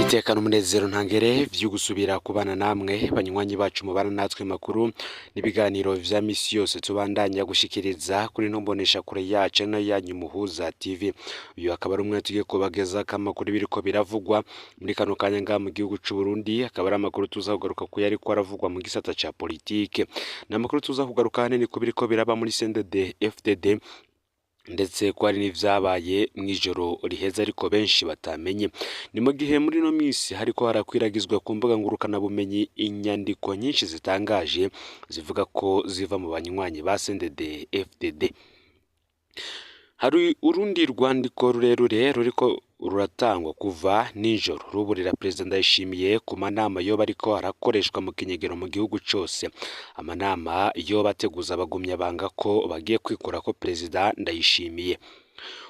Iteka n'umunezero ntangere vyo gusubira kubana namwe banywanyi bacu mubana natwe makuru n'ibiganiro vya misi yose tubandanya gushikiriza kuri ino mboneshakure yacu no yanyu Muhuza TV. Uyu akaba ari umwe tugiye kubagezako amakuru biriko biravugwa muri kano kanya ngaha mu gihugu c'u Burundi, akaba ari amakuru tuza kugaruka ku yariko aravugwa mu gisata ca politike. Ni amakuru tuza kugaruka ahanini ku biriko biraba muri CNDD FDD, ndetse ko hari n'ivyabaye mw'ijoro riheze ariko benshi batamenye. Ni mu gihe muri ino minsi hariko harakwiragizwa ku mbuga ngurukanabumenyi inyandiko nyinshi zitangaje zivuga ko ziva mu banywanyi ba CNDD FDD. Hari urundi rwandiko rurerure ruriko ruratangwa kuva nijoro ruburira Perezida Ndayishimiye ku manama yoba ariko arakoreshwa mu kinyegero mu gihugu cose. Amanama yoba ateguza abagumya banga ko bagiye kwikurako Perezida Ndayishimiye.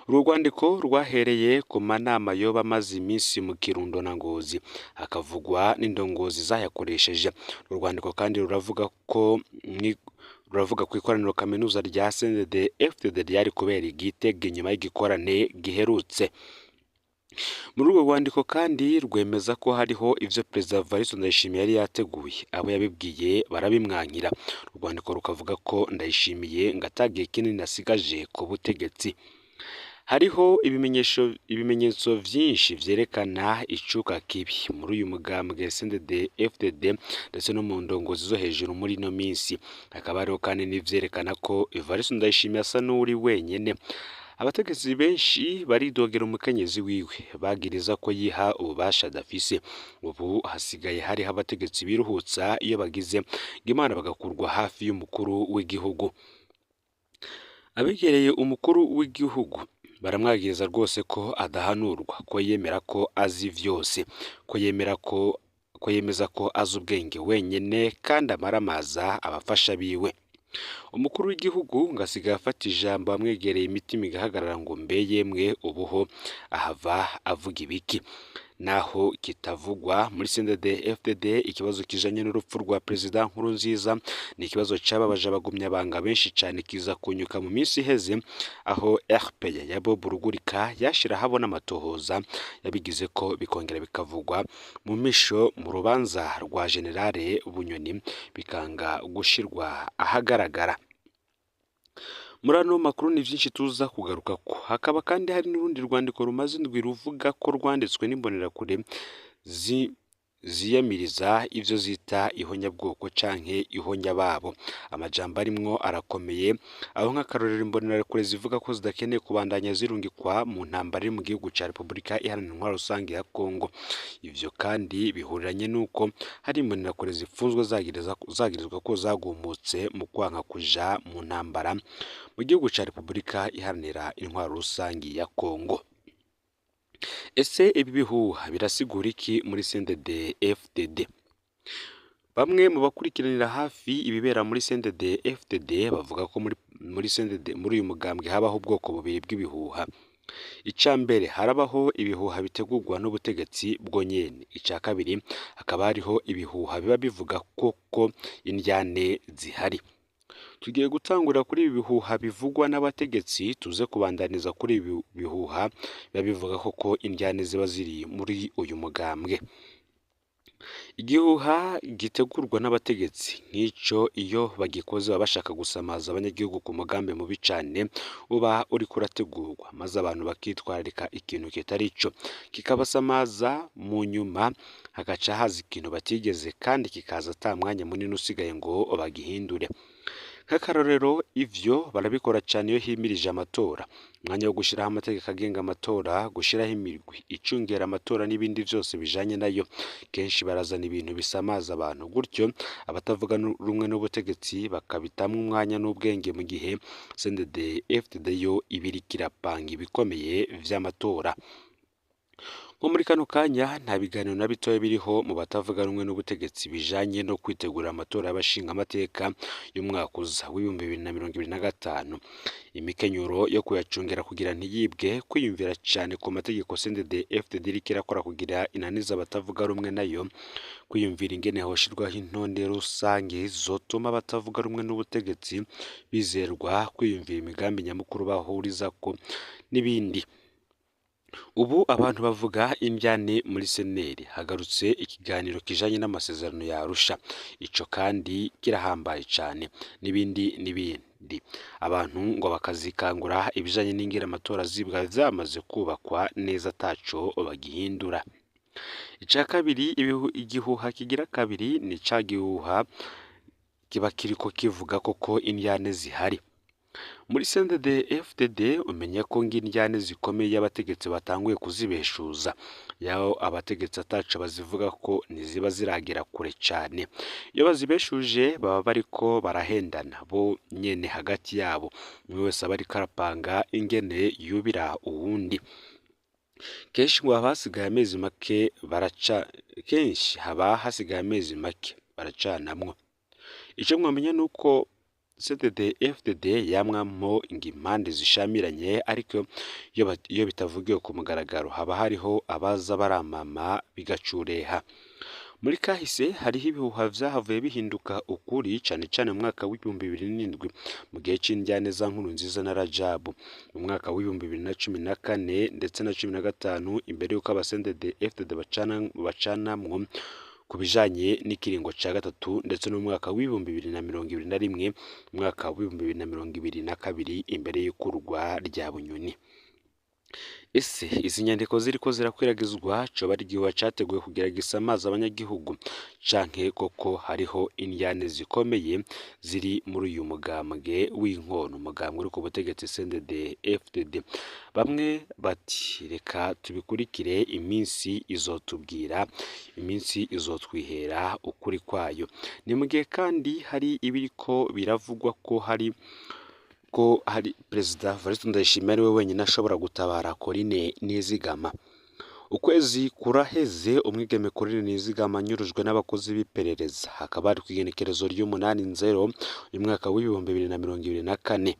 Uru rwandiko rwahereye ku manama yoba amaze iminsi mu Kirundo na Ngozi, hakavugwa n'indongozi zayakoresheje. Uru rwandiko kandi ruravuga ku ikoraniro kaminuza rya CNDD FDD ryari kubera i Gitega inyuma y'igikorane giherutse. Muri urwo rwandiko kandi rwemeza ko hariho ivyo Perezida Evariste Ndayishimiye yari yateguye, abo yabibwiye barabimwankira. Urwandiko rukavuga ko Ndayishimiye ngo atagihe kinini asigaje ku butegetsi. Hariho ibimenyetso vyinshi vyerekana icuka kibi muri uyu mugambwe CNDD FDD ndetse no mu ndongozi zo hejuru muri ino minsi. Hakaba hariho kandi n'ivyerekana ko Evariste Ndayishimiye asa n'uwuri wenyene. Abategetsi benshi baridogera umukenyezi wiwe bagiriza ko yiha ububasha adafise. Ubu hasigaye hariho abategetsi biruhutsa iyo bagize Imana bagakurwa hafi y'umukuru w'igihugu. Abegereye umukuru w'igihugu baramwagiriza rwose ko adahanurwa, ko yemera ko azi vyose, ko yemeza ko azi ubwenge wenyene kandi amaramaza abafasha biwe. Umukuru w'igihugu ngo asigaye afata ijambo amwegereye imitima igahagarara ngo mbe yemwe ubuho ahava avuga ibiki. Naho kitavugwa muri CNDD FDD, ikibazo kijanye n'urupfu rwa Perezida Nkurunziza ni ikibazo cababaje abagumyabanga benshi cane, kiza kunyuka mu minsi iheze aho RPA ya Bob Rugurika yashira ahabona amatohoza yabigize ko bikongera bikavugwa mu misho mu rubanza rwa Generale Bunyoni bikanga gushirwa ahagaragara. Muri ano makuru ni vyinshi tuza kugarukako. Hakaba kandi hari n'urundi rwandiko rumaze indwi ruvuga ko rwanditswe n'imbonerakure ziyamiriza ivyo zita ihonyabwoko canke ihonyababo. Amajambo arimwo arakomeye, aho nk'akarorero imbonerakure zivuga ko zidakeneye kubandanya zirungikwa mu ntambara iri mu gihugu ca Repubulika Iharanira Intwaro Rusange ya Kongo. Ivyo kandi bihuriranye n'uko hari imbonerakure zipfunzwe zagirizwa ko zagumutse mu kwanka kuja mu ntambara mu gihugu ca Repubulika Iharanira Intwaro Rusange ya Kongo. Ese ibi bihuha birasigura iki muri CNDD FDD? Bamwe mu bakurikiranira hafi ibibera muri CNDD FDD bavuga ko muri CNDD, muri uyu mugambwe habaho ubwoko bubiri bw'ibihuha. Ica mbere harabaho ibihuha bitegurwa n'ubutegetsi bwonyene. Ica kabiri hakaba hariho ibihuha biba bivuga koko indyane zihari. Tugiye gutangura kuri ibi bihuha bivugwa n'abategetsi, tuze kubandaniza kuri ibi bihuha biba bivuga koko indyane ziba ziri muri uyu mugambwe. Igihuha gitegurwa n'abategetsi nk'ico iyo bagikoze baba bashaka gusamaza abanyagihugu ku mugambi mubi cane uba uriko urategurwa, maze abantu bakitwararika ikintu kitari ico kikabasamaza, mu nyuma hagaca haza ikintu batigeze kandi kikaza ata mwanya munini usigaye ngo bagihindure. Nk'akarorero ivyo barabikora cane iyo himirije amatora, umwanya wo gushiraho amategeko agenga amatora, gushiraho imirwi icungera amatora n'ibindi vyose bijanye nayo. Kenshi barazana ibintu bisamaza abantu, gutyo abatavuga rumwe n'ubutegetsi bakabitamwo umwanya n'ubwenge, mu gihe CNDD FDD yo iba iriko irapanga ibikomeye vy'amatora. Nko muri kano kanya nta biganiro na bitoya biriho mu batavuga rumwe n'ubutegetsi bijanye no kwitegura amatora y'abashingamateka y'umwaka uza w'2025. Imikenyuro yo kuyacungera kugira ntiyibwe, kwiyumvira cane ku mategeko CNDD FDD iriko irakora kugira inanize abatavuga rumwe nayo, kwiyumvira ingene hoshirwaho intonde rusange zotuma abatavuga rumwe n'ubutegetsi bizerwa, kwiyumvira imigambi nyamukuru bahurizako n'ibindi. Ubu abantu bavuga indyane muri seneri, hagarutse ikiganiro kijanye n'amasezerano ya Arusha, ico kandi kirahambaye cane n'ibindi n'ibindi. Abantu ngo bakazikangura ibijanye n'ingene amatora azibwa vyamaze kubakwa neza ataco bagihindura. Ica kabiri, igihuha kigira kabiri ni ca gihuha kiba kiriko kivuga koko indyane zihari. Muri CNDD FDD umenye ko ng'indyane zikomeye abategetsi batanguye kuzibeshuza, yaho abategetsi ataco bazivuga ko ntiziba ziragera kure cane. Iyo bazibeshuje baba bariko barahendana bo nyene hagati yabo, umwe wese aba ariko arapanga ingene yubira uwundi. Kenshi ngo haba hasigaye amezi make baraca, kenshi haba hasigaye amezi make baracanamwo. Ico mwomenya nuko CNDD FDD yamwamwo impande zishamiranye, ariko iyo bitavugiwe ku mugaragaro haba hariho abaza baramama bigacureha. Muri kahise hariho ibihuha vyahavuye bihinduka ukuri, cane cane mu mwaka w'2007 mu gihe c'indyane za Nkurunziza na Rajabu, mu mwaka w'2014 ndetse na 15 imbere y'uko aba CNDD FDD bacanamwo ku bijanye n'ikiringo ca gatatu, ndetse no mu mwaka w'2021, umwaka w'2022 imbere y'ikurwa rya Bunyoni. Ese izi nyandiko ziriko zirakwiragizwa coba ari igihuha categuwe kugira gisamaze abanyagihugu, canke koko hariho indyane zikomeye ziri muri uyu mugambwe w'inkono, umugambwe uri ku butegetsi CNDD FDD? Bamwe bati reka tubikurikire, iminsi izotubwira, iminsi izotwihera ukuri kwayo. Ni mu gihe kandi hari ibiriko biravugwa ko hari Perezida Evariste Ndayishimiye ari we wenyine ashobora gutabara Corinne Nizigama. Ukwezi kuraheze umwigeme Corinne Nizigama anyurujwe n'abakozi b'iperereza, hakaba hari kw'igenekerezo ry'umunani nzero uyu mwaka w'2024.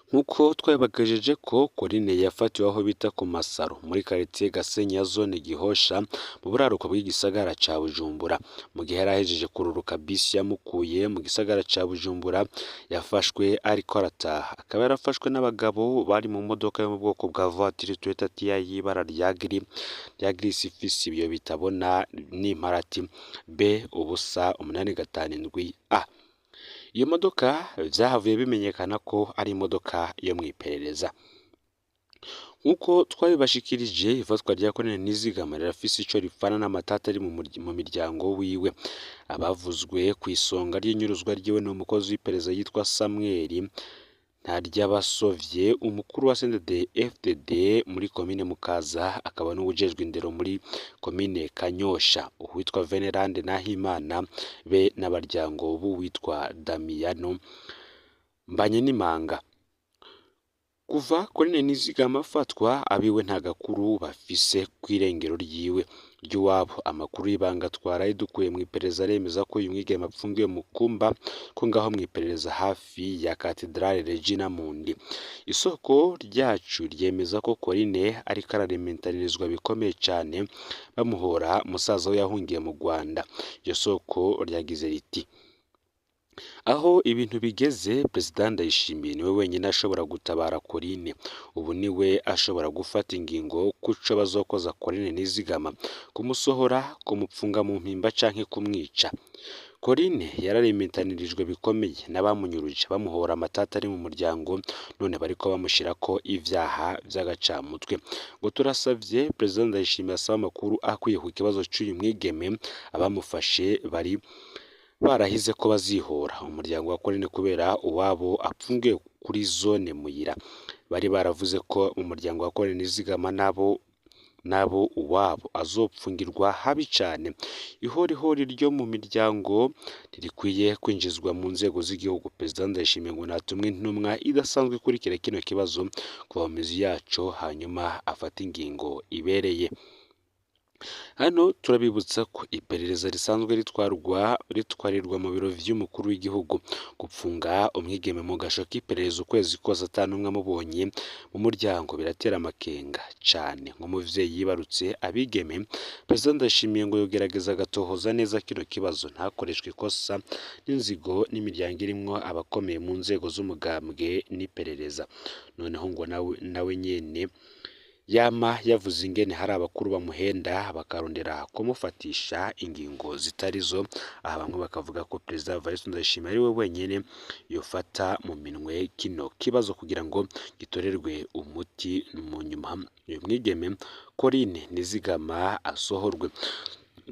Nk'uko twabibagejeje ko Corinne yafatiwe aho bita ku Masaro muri quartier Gasenyi ya zone Gihosha mu buraruko bw'igisagara ca Bujumbura, mu gihe yari ahejeje kururuka bisi yamukuye mu gisagara ca Bujumbura, yafashwe ariko arataha. Akaba yarafashwe n'abagabo bari mu modoka yo mu bwoko bwa voiture Toyota TI y'ibara rya gris ifise ibiyo bitabona n'imparati B ubusa 857 A. Iyo modoka vyahavuye bimenyekana ko ari imodoka yo mw'iperereza. Nk'uko twabibashikirije, ifatwa rya Corinne Nizigama rirafise ico ripfana n'amatata ari mu miryango wiwe. Abavuzwe kw'isonga ry'inyuruzwa ryiwe ni umukozi w'iperereza yitwa Samuel Ntaryabasovye, umukuru wa CNDD FDD muri komine Mukaza, akaba n'uwujejwe indero muri komine Kanyosha, uwitwa Venerande Nahimana be n'abaryango b'uwitwa Damiyano Mbanyenimanga. Kuva Corinne Nizigama afatwa, abiwe nta gakuru bafise kw'irengero ryiwe ry'iwabo. Amakuru y'ibanga twaraye dukuye mw'iperereza aremeza ko uyu mwigeme apfungiwe mu kumba ko ngaho mw'iperereza hafi ya Cathedrale Regina Mundi. Isoko ryacu ryemeza ko Corinne ariko ararementanirizwa bikomeye cane, bamuhora musaza we yahungiye mu Rwanda. Iryo soko ryagize riti: aho ibintu bigeze, Perezida Ndayishimiye niwe wenyine ashobora gutabara Corinne. Ubu niwe ashobora gufata ingingo kuco bazokoza Corinne Nizigama, kumusohora, kumupfunga mu mpimba canke kumwica. Corinne yararementanirijwe bikomeye n'abamunyuruje bamuhora amatata ari mu muryango, none bariko bamushirako ivyaha vy'agacamutwe. Ngo turasavye Perezida Ndayishimiye asaba amakuru akwiye ku kibazo c'uyu mwigeme, abamufashe bari barahize ko bazihora umuryango wa Corinne kubera uwabo apfungiwe kuri zone Muyira. Bari baravuze ko umuryango wa Corinne Nizigama nabo uwabo azopfungirwa habi cane. Ihorihori ryo mu miryango ntirikwiye kwinjizwa mu nzego z'igihugu. Perezida Ndayishimiye ngo natumwe intumwa idasanzwe ikurikira kino kibazo kuva mu mizi yaco, hanyuma afate ingingo ibereye. Hano turabibutsa ko iperereza risanzwe ritwarirwa mu biro vy'umukuru w'igihugu. Gupfunga umwigeme mu gasho k'iperereza ukwezi kose atanumwe amubonye mu muryango biratera amakenga cane. Nk'umuvyeyi yibarutse abigeme, Perezida Ndayishimiye ngo yogerageza agatohoza neza kino kibazo, ntakoreshwe ikosa n'inzigo n'imiryango irimwo abakomeye mu nzego z'umugambwe n'iperereza. Noneho ngo nawe nyene Yama yavuze ingene hari abakuru bamuhenda bakarondera kumufatisha ingingo zitarizo. Aha bamwe bakavuga ko Perezida Evariste Ndayishimiye ari we wenyene yofata mu minwe kino kibazo kugira ngo gitorerwe umuti, mu nyuma uyu mwigeme Corinne Nizigama asohorwe.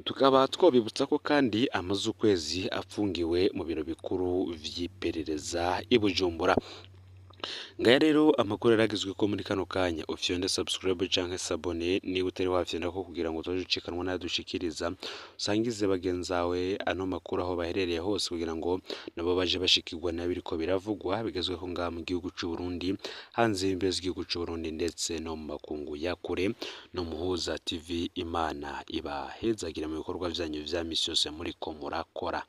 Tukaba twobibutsa ko kandi amaze ukwezi afungiwe mu biro bikuru vy'iperereza i Bujumbura. Ngaya rero amakuru yaragizwe ko muri kano kanya. Ufyonde subscribe canke s'abonner niba utari wafyonda ko kugira ngo utaje ucikanwa n'ayadushikiriza, usangize bagenzawe ano makuru aho baherereye hose kugira ngo nabo baje bashikirwa n'abiriko biravugwa bigezweho ngaha mu gihugu c'u Burundi, hanze y'imbibe z'igihugu c'u Burundi ndetse no mu makungu ya kure. No Muhuza TV, Imana ibahezagire mu bikorwa vyanyu vya misi yose muriko murakora.